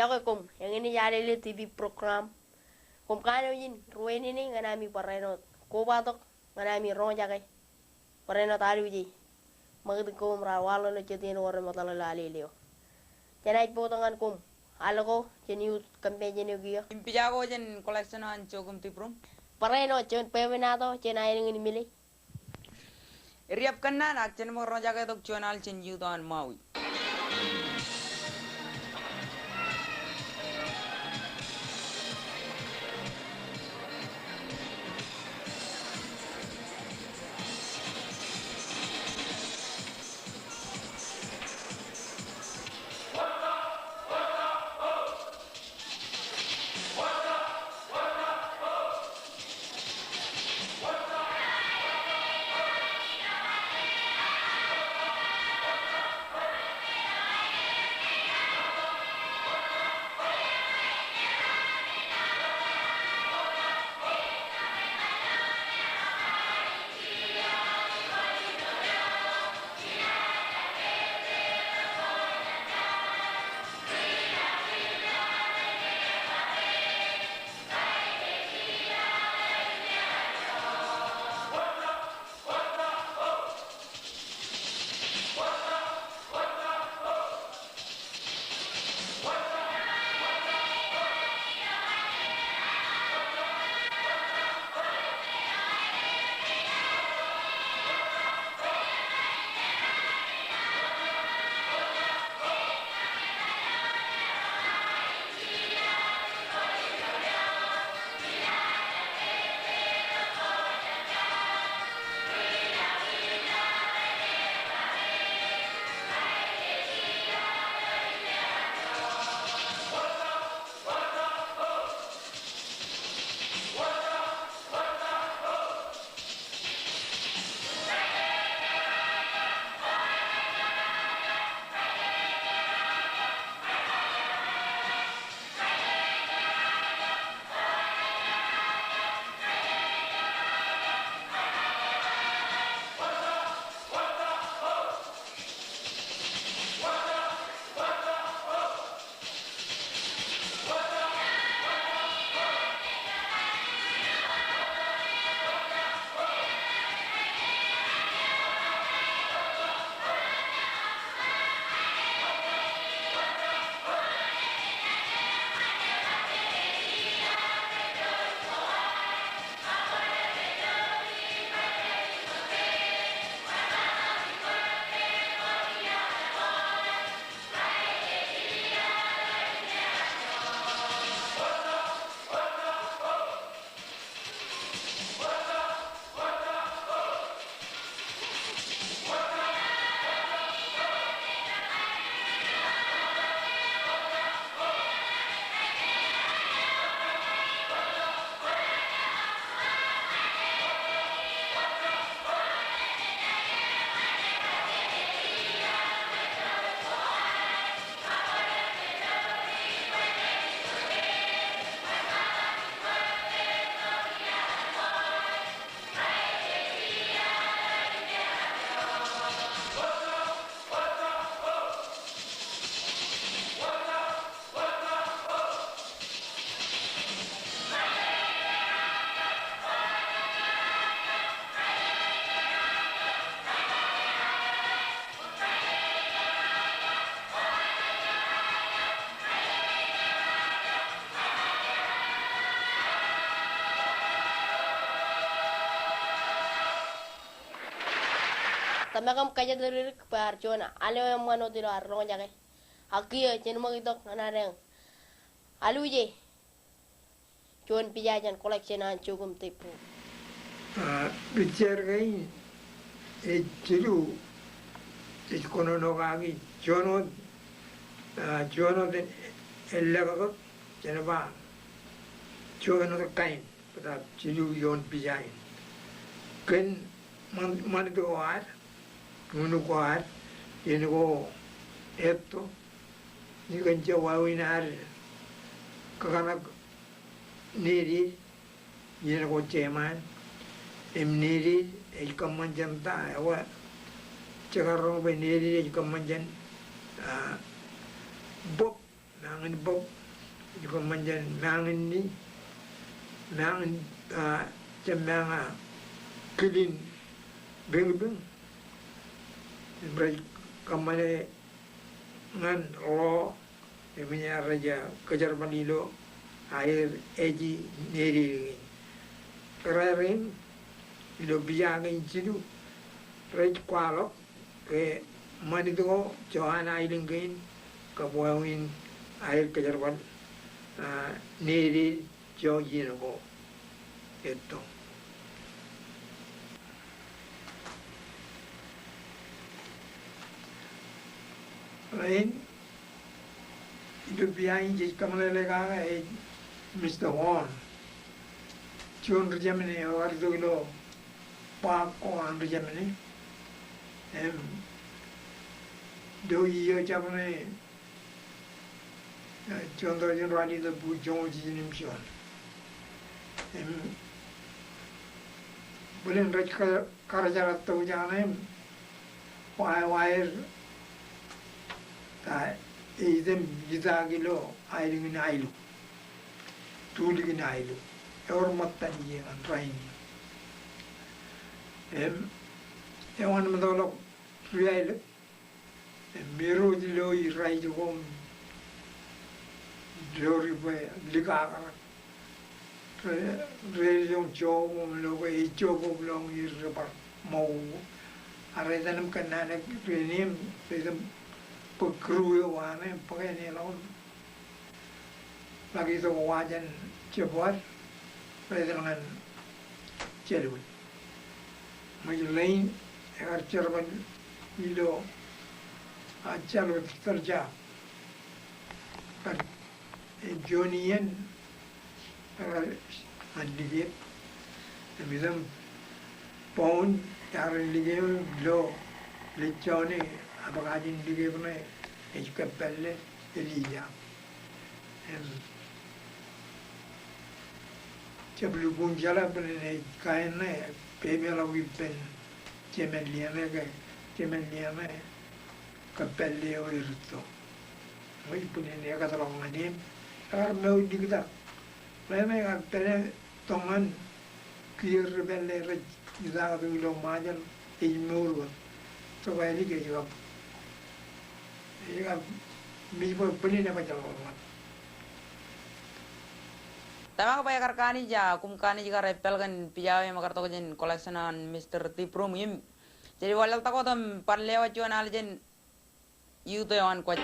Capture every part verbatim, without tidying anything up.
Iọkwe koṃ, eñin ej Alele T V program. Koṃ kanooj in ruwainene ñan ami barāinwōt kobatok ñan ami roñjake barāinwōt alwōje. Ṃakūtkūt koṃ raar waḷọk ilo jet iien ko remootḷọk ilo Alele eo. Jenaaj bōktok ñan koṃ al ko jān youth convention eo kiiō im pija ko jān collection eo an Jokum Tiprum. Barāinwōt juon bwebwenato jān aelōñ in Mile. Eriab kōnnaan ak jen ṃōk roñjake tok juon al jān youth eo an Maui. Tōmak im kōjatdikdik bwe ear juon al eo eṃṃan wōt ilo ad roñjake. Ak kiiō jen ṃōk itok ñan ad eñ. Alwōje. Juon pija jān collection eo an Jokum Tiprum. Ah, picture kein ej jilu, ej kōnono kaki juon wōt, ah, juon wōt elōktok, jen ba juon wōt kain, bōtab jilu ioon pija in. Kōn ṃan, ṃanit ko ad, ñūṇ ko ad, iien ko etto, ikōn je wāween ad kōkaṇak Nede, iien ko jeṃaan, im Nede ej kōṃṃan jān ta, ewa, jekar roñ bwe Nede ej kōṃṃan jān, ah, bōk Mañin bōb, ej kōṃṃan jān mañin ni, mañin, ah, jān maña kilin biñbiñ. Im rej kōṃṃane ñan ḷo, im ej rej kōjerbal ilo aer ej nededein. Kōrā rein ilo pija kein jilu, rej kwaḷọk ke ṃanit ko joñan aelōñ kein kab wāween aer kōjerbal, ah, neded joñan iien ko etto. Rein ilo pija in jej kōmeḷeḷe kake ej Mista Won. Juon ri jemān eo ear itok ilo bar ko an ri jemān. Im ilo iiō jabdewōt ṇe, eh, juon tọujin ralitōk bukwi joñoul jiljino im juon. Im bōlen rej ka- kar jeḷā tọujin ṇe im wāween aer ta ej item itak ilo aelōñ in Aeluk, tulik in Aeluk. Ewōr ṃōttan iiō ñan rainin. Im ewōr meḷeḷe ri Aeluk im irooj ilo raij ko im lewōj bwe likakarak. Re, rejoñoul joñoul ḷọk, ej joñoul ḷọk im ri bar ṃōko. Ak rej etal im kōnnaan rein im rej item bōk kūr eo an im bōk eṇ ḷọk im ḷak itok wōj jān jebwad, rej etal ñan Jālwōt. Ṃōj ḷein ekar jerbal ilo, ah, Jālwōt tōl jab. Kar ej juon iien ekar ñan likep. Im item bound, ear likep ilo lejjo ṇe, abōk ajin likep ṇe ej kōppālle Elija. Im jab lukkuun jeḷā bōlen ej kain ṇe pemeḷọk ippān jemān liaṇe ke jemān liaṇe kōppālle eo erūtto. Ṃōj bōlen ekatḷọk ñan im ekar mour liktak. Ḷein ekar pād tok ñan kiiō ri pālle rej itak tok ilo Ṃajeḷ ej mour wōt. Tokālik ej kab, ej kab mej bwe bōlen ebaj ḷọk ḷọk. Tōmak bwe ekar kaanij, ah, koṃ kaanij kar epāl kōn pija eo im kar tok jān collection an Mista Tiprum im jej wanlaḷtak wōt im bar lewōj juon al jān youth eo an Kwōj.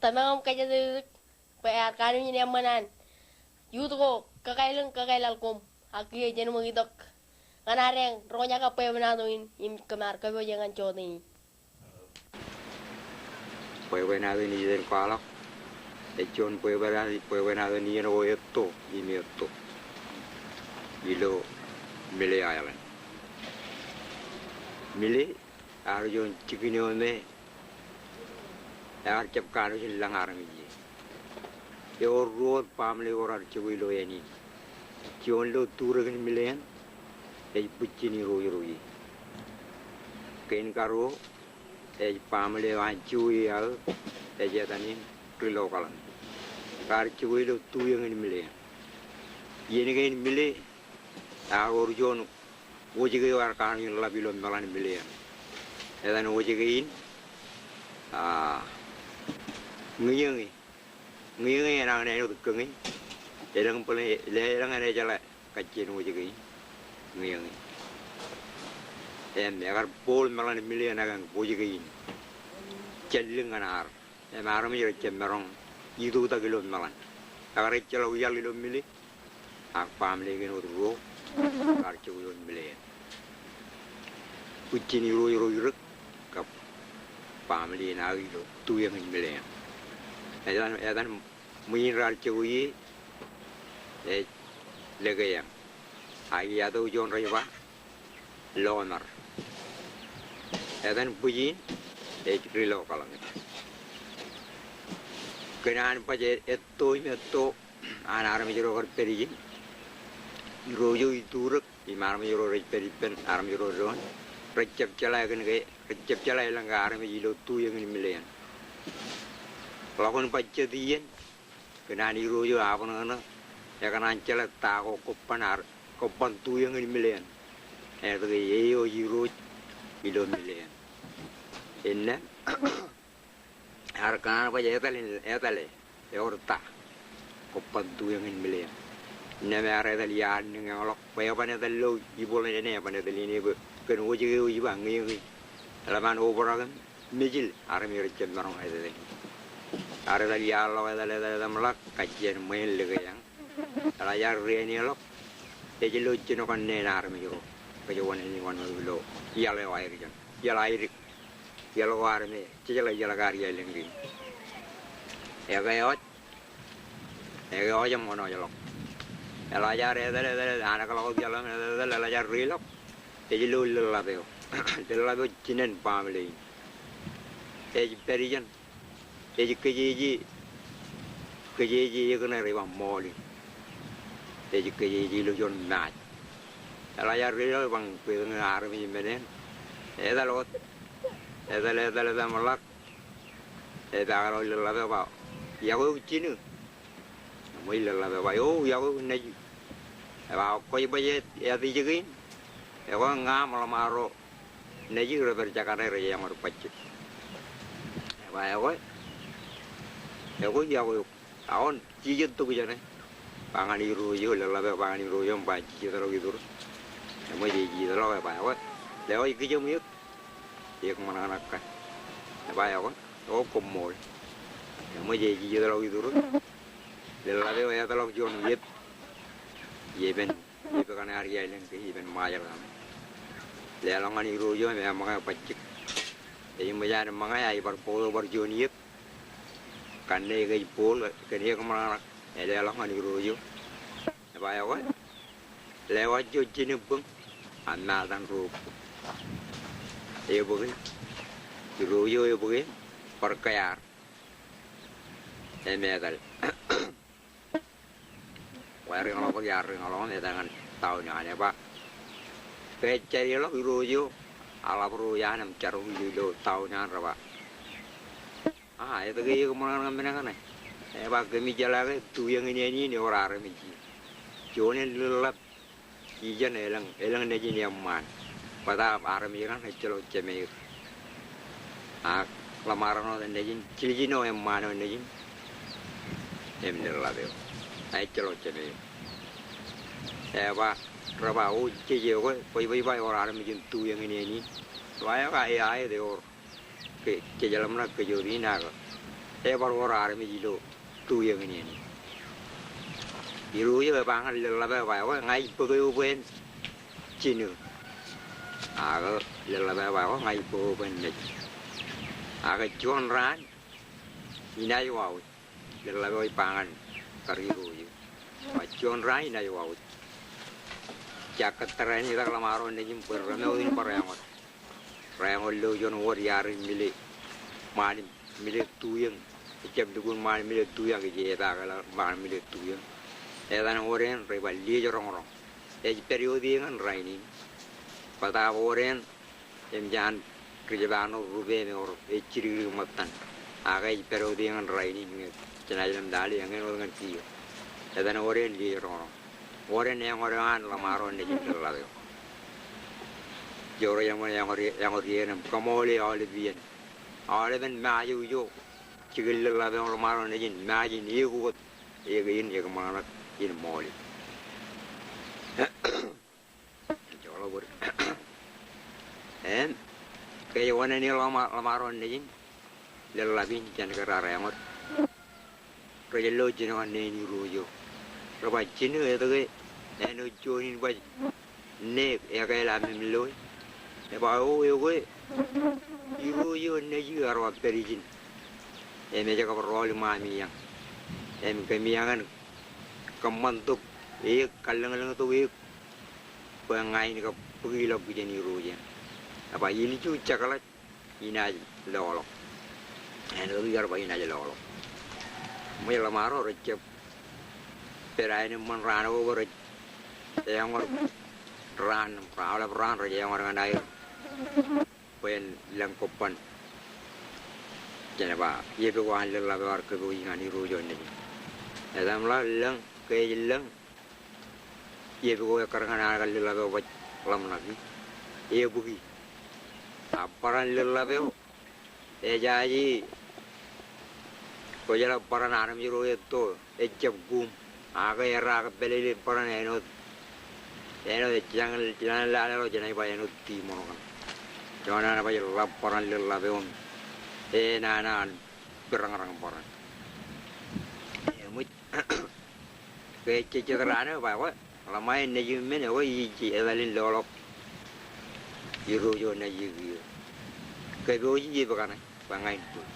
Tōmak im kōjatdikdik bwe ear kanooj in eṃṃan an youth ko kōkaelōñ kōkaelal koṃ, ak kiiō jen ṃōk itok ñan ad roñjake bwebwenato in im kōm ar kōpooje ñan jota in. Bwebwenato in ij iten kwaḷọk ej juon bwebwenato, bwebwenato in iien ko etto im etto ilo Mile Island. Mile ear juon jikin eo me ear jab kanooj in lañ armej ie. Ewōr ruo wōt baaṃle ko raar jokwe ilo āne in. Juon ilo turōk in Mile eṇ ej bwijin irooj ro ie. Kein karuo ej baaṃle eo an Joe eo aō ej etan in Rilo Kōḷañ. Raar jokwe ilo tuiōñ in Mile eṇ. Iien kein Mile ear wōr juon wōjke eo ear kanooj in ḷap ilo meḷan Mile eṇ. Etan wōjke in, a, Ñiōñe. Ñiōñe enañin āinwōt Kōñe. Elōñ bōlen, elōñ enañin ejjeḷọk kajjien wōjke in. Ñiōñe. Im ekar bool meḷan Mile eṇ ak wōjke in jān lik ñan ad. Im armej rej jab maroñ itutak ilo meḷan. Ekar ejjeḷọk iaḷ ilo Mile. Ak baaṃle kein wōt ruo raar jokwe ioon Mile eṇ. Bwijin irooj ro irōk kab baaṃle in aō ilo tuiōñ in Mile eṇ. Etan, etan ṃwijin raar jokwe ie ej Leke Eañ. Ak iato juon rej ba Lọmar. Etan bwijin ej Rilo Kōḷañ. Kōn an baj etto im etto an armej ro kar pād ijin. Irooj eo iturōk im armej ro rej pād ippān, armej ro doon, rej jab jeḷā kōn ke, rej jab jeḷā elōñ ke armej ilo tuiōñ in Mile eṇ. Ḷọk in baj jet iien, kōn an irooj eo abṇōṇō ekōṇaan jeḷā ta ko kobban ar, kobban tuiōñ in Mile eṇ. Etke e eo ej irooj ilo Mile eṇ. Innām ear kōṇaan baj etal in, etale, ewōr ta kobban tuiōñ in Mile eṇ. Innām ear etal iaan eñḷọk bwe eban etal ilo ibwilōñ eṇ, eban etal in bwe kōn wōjke eo ej ba Ñiōñe. Eḷap an obrak im mejil armej rej jab maroñ etal in. Ear etal iaan ḷọk, etal, etal, etal im ḷak kajjien ṃween Leke Eañ. Eḷak jaar riaṇeḷọk, ej lo jino kanne en armej ro. Kōjwōj wōṇāān wōṇāān ilo iaḷ eo aer jān. Iaḷ aidik. Iaḷ ko armej jejeḷā iaḷ ko ar iaelōñ kein. Ekwe ewōj, ekwe ewōj im wōṇōjḷọk. Eḷak jaar etal, etal, etal, anōkḷọk wōt iaḷ eo, etal, etal, eḷak jaar reiḷọk. Ej lo lōḷḷap eo. Lōḷḷap eo jinen baaṃle in. Ej pād ijeṇ. Ej kōjeje, kōjeje ekōṇe rej ba Mọọlin. Ej kōjeje ilo juon maaj. Eḷak jaar reiḷọk, eban bwe etan armej men eṇ. Etal wōt. Etal, etal, etal im ḷak. Epaakḷọk lōḷḷap eo, ba, iọkwe eok jinū. Eṃōj lōḷḷap eo ba, o, iọkwe eok nejū. Eba, kwōj baj āt ijin kein? Ekwe ña im ḷōṃaro nejū rej pād jekane rej eọñōd bajjek. Eba, ekwe, ekwe iọkwe eok. Ak wōn jijet tok ijeṇe? Ba ñan irooj eo, lōḷḷap eo ba ñan irooj eo im ba jijetḷọk iturū. Eṃōj ej jijetḷọk, eba, ekwe, lewōj kijem eō. Eō ṃōṇōṇō kōn. Eba, ekwe, o, koṃṃool. Eṃōj ej jijetḷọk iturū. Lōḷḷap eo etḷọk juon iep. Iepen, iep kaṇe ar iaelōñ ke, iepen Ṃajeḷ kaṇe. Leḷọk ñan irooj eo im eṃōñā bajjek. Ej ṃōj an ṃōñā, ak ej bar bōktok bar juon iep. Kanne ke ej bōl, kōn eō ṃōṇōṇō. Eleḷọk ñan irooj eo. Eba, ekwe, lewōj ijo jinen bōñ, ak mātan ro bōñ. Ebōke, irooj eo ebōke, bar kea ad. Im etal. Kwōj riñḷọk, iar riñḷọk im etal ñan town eo an, eba, ke ej jeraḷọk irooj eo, aḷap ro iaan im jar ilo town eo an, reba, a, etke eō ṃōṇōṇō men kaṇe? Eba, kōmij jeḷā ke tuiōñ in āne in ewōr armej ie. Juon en lōḷḷap ijeṇ elōñ, elōñ nejin eṃṃaan. Bōtaab armej kaṇ ejjeḷọk jemāer. Ak ḷōṃaro wōt nejin, jiljino eṃṃaan eo nejin im lōḷḷap eo. Ejjeḷọk jemāer. Eba, reba, o, jej, ekwe, bōjbōj ba ewōr armej in tuiōñ in āne in. Eba, ekwe, aet, aet, ewōr. Ke, jejeḷā ṃōṇōṇō kōjwōj in ak Ebar wōr armej ilo tu eñin eṇ. Irooj eo eba ñan leḷḷap eo eba ekwe, ña ij bōk eō bwe en jinō. Ak leḷḷap eo eba ekwe, ña ij bōk eō bwe en nejū. Ak juon raan inaaj wāween. Leḷḷap eo ej ba ñan kar irooj eo. Ak juon raan inaaj wāween. Jakkōt tōre in itak ḷōṃaro nejin bwe rōmọọr in bar eñor. Reñoul ilo juon wōt iar in mile, ṃaan in mile tu eñ. Ejjab lukkuun ṃaan in mile tu eñ, ej epaak ḷọk ṃaan in mile tu eñ. Etan wōt eṇ rej ba Liej Roñroñ. Ej pād iotik ñan rainin. Bōtaab wōt eṇ, im jān ri-Jepaan ro rupe im ewōr ej jidikdik ṃōttan. Ak ej pād iotik ñan rainin, ñe jenaaj ḷōmṇak lale eñin wōt ñan kiiō. Etan wōt eṇ Liej Roñroñ. Wōt eṇ eñor eo an ḷōṃaro nejin leḷḷap eo. Ijo rej eṃṃan eñor, eñor iien im kaṃool e aolep iien. Aolepen Mājū ijo jikin leḷḷap eo ḷōṃaro nejin, Mājin eok wōt, eok in, eok ṃōṇōṇō in ṃool e. Joḷọk bōd. Im ke ej oṇān e ḷōṃa-, ḷōṃaro nejin leḷḷap in jān ke raar eñor. Rej lo jino ñan neen irooj eo. Rej ba, "Jinō etke āinwōt juon in baj neek ekāāl aṃ im loe?" Ej ba, "O, eokwe, irooj eo nejū ear ba pād ijin. Im ej kab rọọl iṃaan eañ. Im kōmij eñin kōṃṃan tok eō, kallōñlōñ tok eō bwe ña in kab bōki ḷọk jān irooj eṇ." Ej ba, "Ilju jekḷaj, inaaj loḷọk." Āinwōt iar ba inaaj loḷọk. Ṃweiḷ ḷōṃaro rej jab pād aenōṃṃan raan ko bwe rej eñor raan, aolep raan rej eñor ñan aer bwe en lōñ kobban. Jen ba iepok eo an leḷḷap eo ear kōpooji ñan irooj eo nejin. Etamḷọk lōñ, ke ej lōñ, iepok eo ekkar ñan an kar leḷḷap eo baj ḷōmṇaki, ebūki. Ak barāinwōt leḷḷap eo ejaje, kwōjeḷā barāinwōt armej ro etto ejjab kuuṃ. Ak ear ak pālele barāinwōt, āinwōt, āinwōt ej jenaaj, jenaaj lale ḷọk, jenaaj ba āinwōt tiṃoṇ kaṇ. Juon an baj ḷap barāinwōt leḷḷap eo im enana an bōrañrañ barāin. Eṃōj. Ke ej jejjet raan eo, ba ekwe, ḷōṃa in nejū men, ekwe ij etal in loḷọk irooj eo nejū kiiō. Kōpooji iepok kaṇe bwe ña in bōki.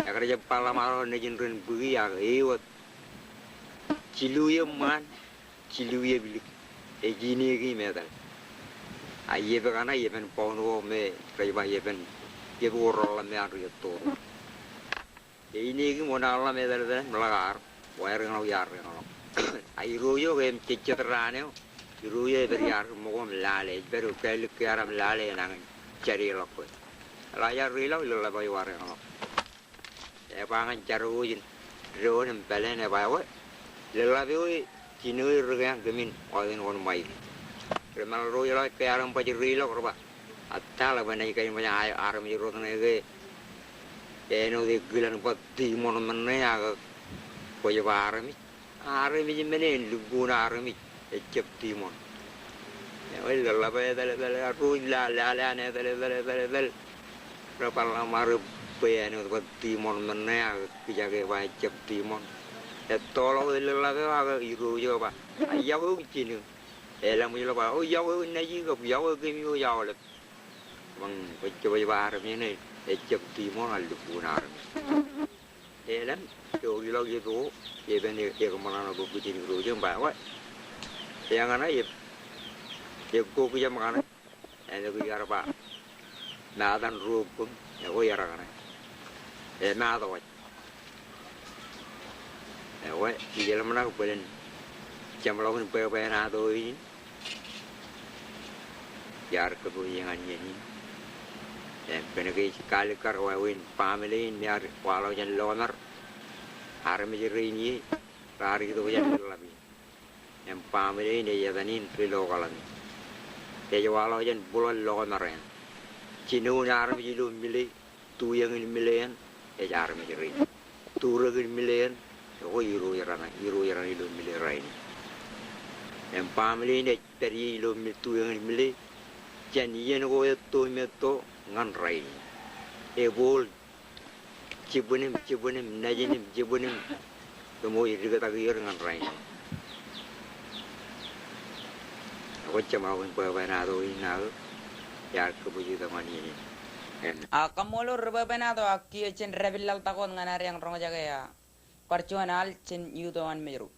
Ekar jab ba ḷōṃaro nejin ren bōki, ak ewōt jilu eṃṃaan, jilu eplik ej ineeki im etal. A iepok kaṇe epen bound ko me rej ba epen, iepok ko reḷḷap me an ri etto ro. Eineekim wōn aḷḷam etal etal im ḷak ar, wāween ḷọk iar rein ḷọk. A irooj eo ke im jejjet raan eo, irooj eo ej pād iar ṃōko im lale, ej pād eo kālik ke iar im lale enañin jade ḷọk kwe. Eḷak iar rein ḷọk, leḷḷap eo ej wāween ḷọk. Ej ba ñan jar ko ijin doon im pāleen, ej ba ekwe, leḷḷap eo e jinō e ri keañ kōmin wāween wōn ṃaik. Ri-Meḷeḷe ro ḷọk ke ear im baj rein ḷọk, rej ba, "Attā ḷọk bwe naaj kain baj armej rot ṇe ke āinwōt ekilen baj tiṃoṇ men ṇe ak kwōj ba armej? Armej men en lukkuun armej ejjab tiṃoṇ." Eo, leḷḷap eo etal etal, etal, rej lale, lale an etal etal etal etal. Rej ba ḷōṃaro bwe āinwōt baj tiṃoṇ men ṇe ak kijak eba ejjab tiṃoṇ. Ettoḷọk leḷḷap eo ak irooj eo ba, "A iọkwe eok jinō." Eḷap ṃōj ḷọk ba, "O, iọkwe eok nejū kab iọkwe eok kōm eo aolep." Bwe kwōj jab ba armej ṇe ejjab tiṃoṇ, a lukkuun armej. Eḷap, eor ḷọk iepok ko, epen e, eṃōṇōṇō ko bwijin irooj eo im ba, "Ekwe, eñṇe e, ekwe kijem kaṇe." Āinwōt iar ba, "Matan ruo kōm, ekwe, ear kaṇe. Emaat waj." Ekwe, ij ḷōmṇak bōlen jeṃḷọkin bwebwenato in iar kōpooje ñan iien in. Im kōnke ej kaalikkar wāween baaṃle in me ear waḷọk jān lọmọọr, armej rein ie raar itok jān leḷḷap in. Im baaṃle in ej etan in Ri Lokaḷmi. Ej waḷọk jān buḷọk lọmọọr eṇ. Jinoin armej ilo mile, tu eñin mile eṇ, ej armej rein. Tu rekin mile eṇ, ekwe irooj raṇ, irooj raṇ ilo mile rainin. Im baaṃle in ej pād ie ilo mi-, tu eñin mile jān iien ko etto im etto ñan rainin. Ebooḷ Jibwin im, jibwin im, nejin im, jibwin im. Kōmwōj diktak er ñan rainin. Ak kwōj jab aō in bwebwenato in aō. Iar kōbōj tok ñan iien in. Amen. A kaṃṃoolol ri bwebwenato ak kiiō jen dāpij laḷtak wōt ñan ad eañ roñjake, a, bar juon al jān iuto an Mājro.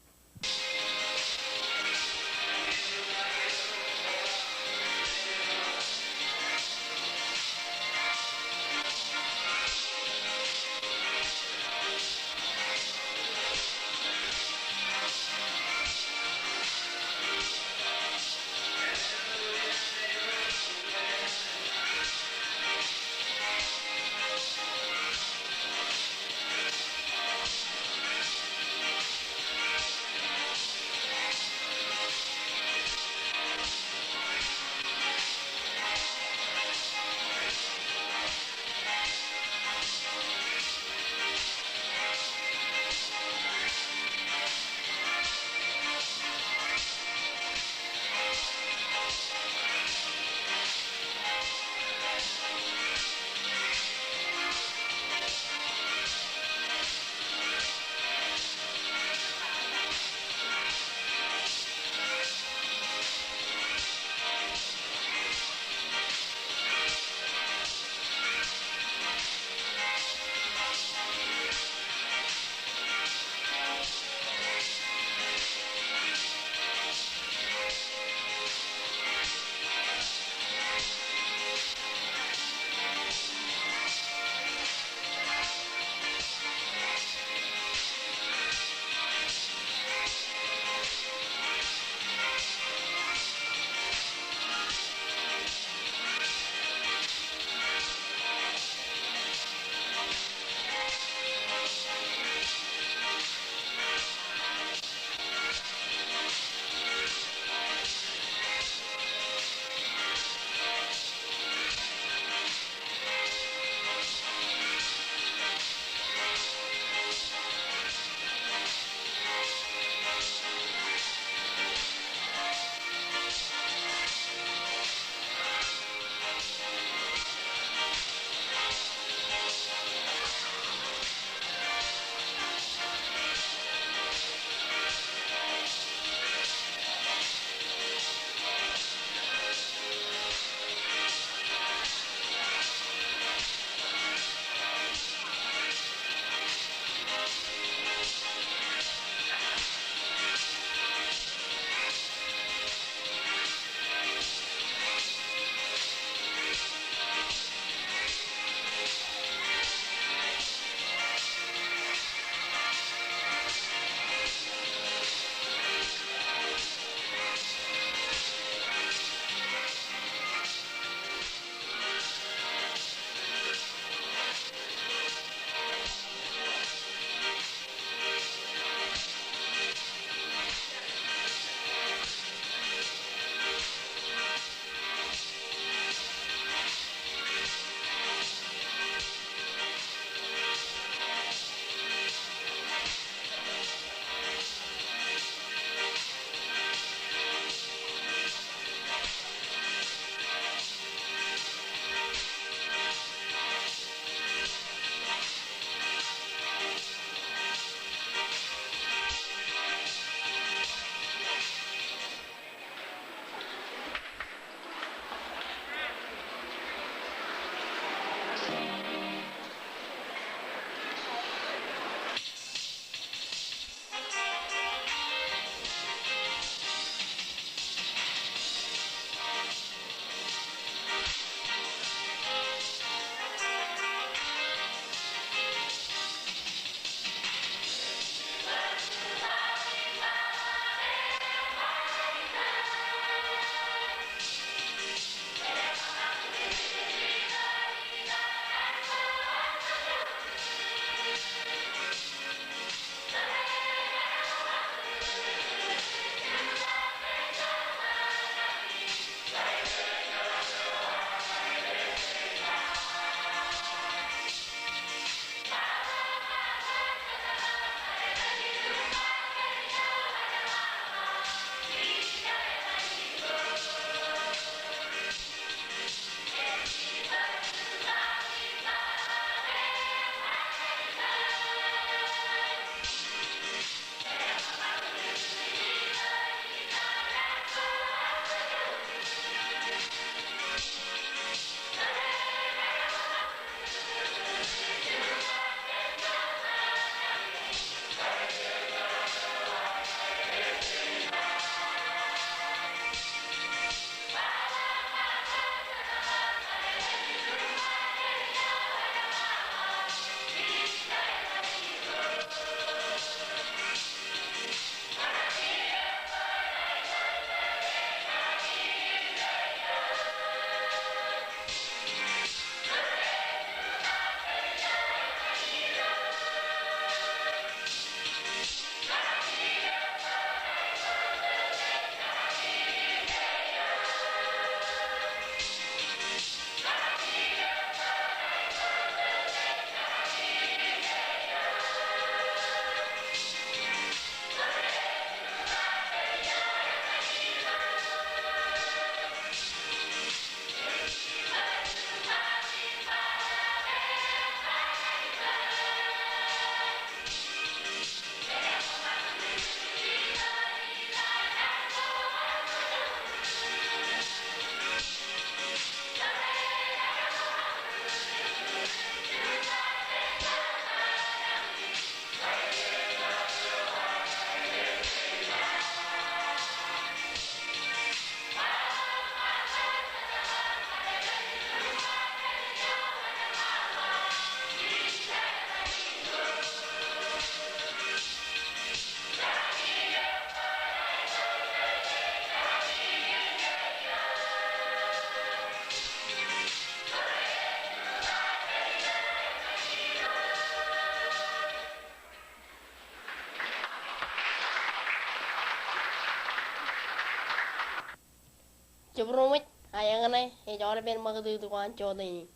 Jibboñ ro ṃōj, a eñṇe ej aolepen ṃakūtkūt ko an jota in.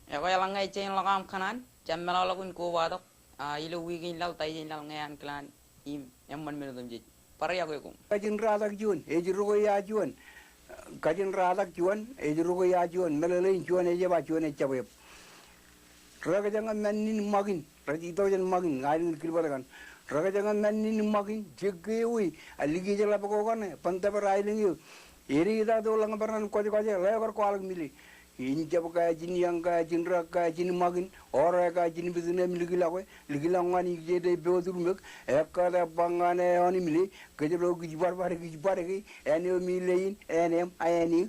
Ekwe eḷaññe ejjañin ḷọk aṃ kōṇaan, jab meḷọkḷọk in kobatok, a, ilo wiik in laḷ, ta ijin laḷ ñe an kilaan im eṃṃan men otemjej. Bar iọkwe koṃ. Kajin ratak juon, ej roko ia juon. Kajin ratak juon, ej roko ia juon. Meḷeḷein juon ej eba, juon ej jab eb. Rekōjña mān in ṃakin, rej itok jān ṃakin, aelōñ in kilbōd kaṇ. Rekōjña mān in ṃakin, jekkewe, a, likijḷọk ko kaṇe, ban tōpar aelōñ eo. Edeitata ḷọk ñe bar ñan kwōjkwōje, ḷeo kar kwaḷọk mile. In jab kajin iọñ, kajin rak, kajin ṃakin, ore kajin bōjrak im likḷọk e, likḷọk ñan ikijjien rej pād turmōk, ekkā ta ba ñan e eo an mile, kōjro kij bar bar kij bar ke, āne eo mile in, āne eo, āne eo.